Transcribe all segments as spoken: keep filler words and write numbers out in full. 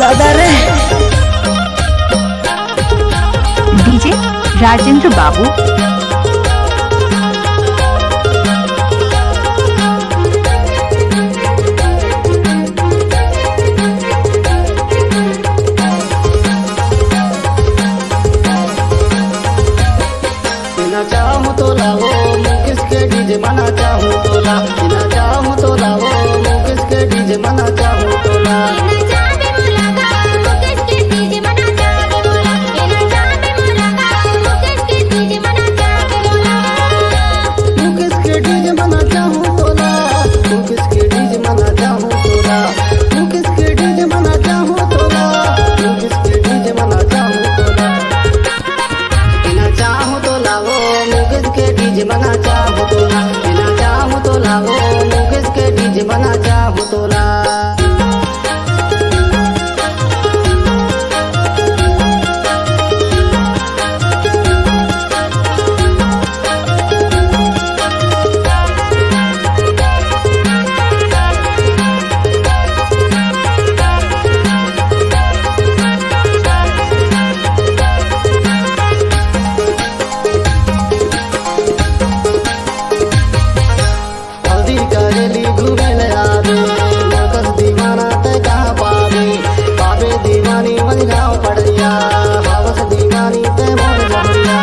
दादा रे। डीजे राजेंद्र बाबू। ना चाहूं तोला वो मुकेश के डीजे मना चाहूं तोला, ना चाहूं तोला वो मुकेश के डीजे मना चाहूं तोला। मुकेश के डीजे मना चाहूं तोला, मुकेश के डीजे मना चाहूं तोला, मुकेश के डीजे मना चाहूं तोला, मुकेश के डीजे मना चाहूं तोला। ना चाहूं तोला वो मुकेश के डीजे मना चाहूं तोला, ना चाहूं तोला वो मुकेश के डीजे मना चाहूं तोला। हल्दी करेली घूमे ले आवे, मोर कस दीवाना ते कहाँ पावे, पावे दीवानी मन गाँव पड़ैया, हवस दीवानी ते मोर जमैया।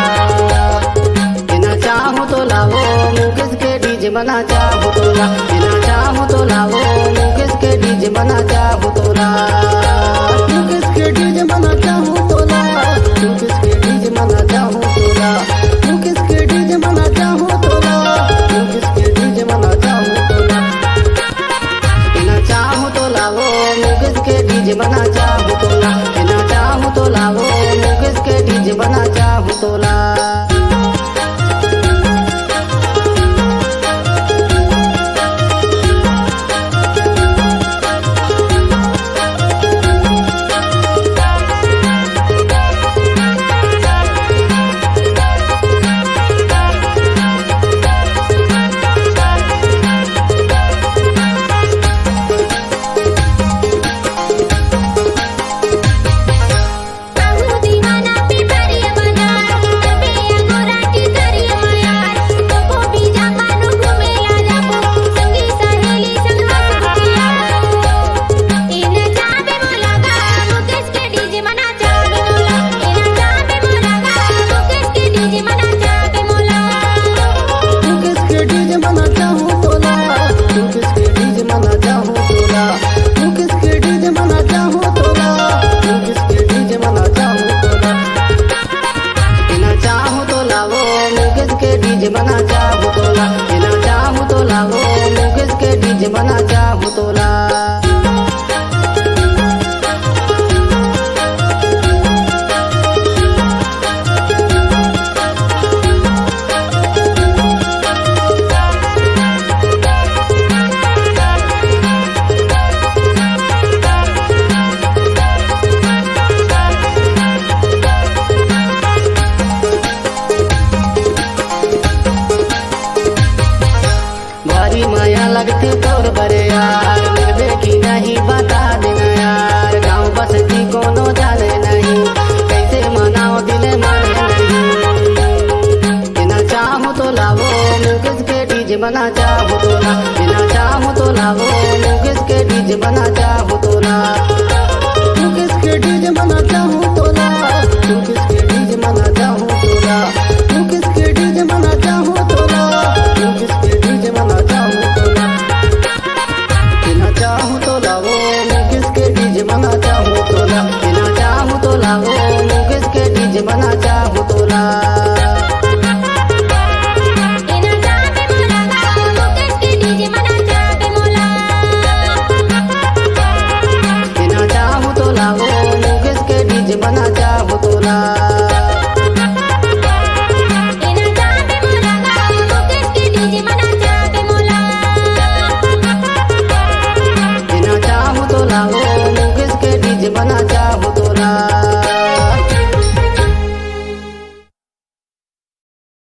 ना चाहूं तोला वो मुकेश के डीजे मना चाहूं तोला, ना चाहूं तोला वो मुकेश के डीजे मना चाहूं तोला, मुकेश के डीजे मना चाहूं तोला, मुकेश के डीजे मना चाहूं तोला, मुकेश के डीजे मना चाहूं तोला, मुकेश के डीजे मना चाहूं तोला। ना चाहूं तोला वो मुकेश के डीजे मना चाहूं तोला, ना चाहूं तोला वो मुकेश के डीजे मना चाहूं तोला। मुकेश के डीजे मना चाहूं तोला, मुकेश के डीजे मना चाहूं तोला, मुकेश के डीजे मना चाहूं तोला, मुकेश के डीजे मना चाहूं तोला। ना चाहूं तोला वो मुकेश के डीजे मना चाहूं तोला, ना चाहूं तोला वो मुकेश के डीजे मना चाहूं तोला। भारी मया लगथे तोर बरे यार, मिलबे कि नहीं बता देना यार। गाँव बस्ती कोनो जाने नहीं, कैसे मनाओ दिल माने नहीं। ना चाहूं तोला वो मुकेश के डीजे मना चाहूं तोला, ना चाहूं तोला वो मुकेश के डीजे मना चाहूं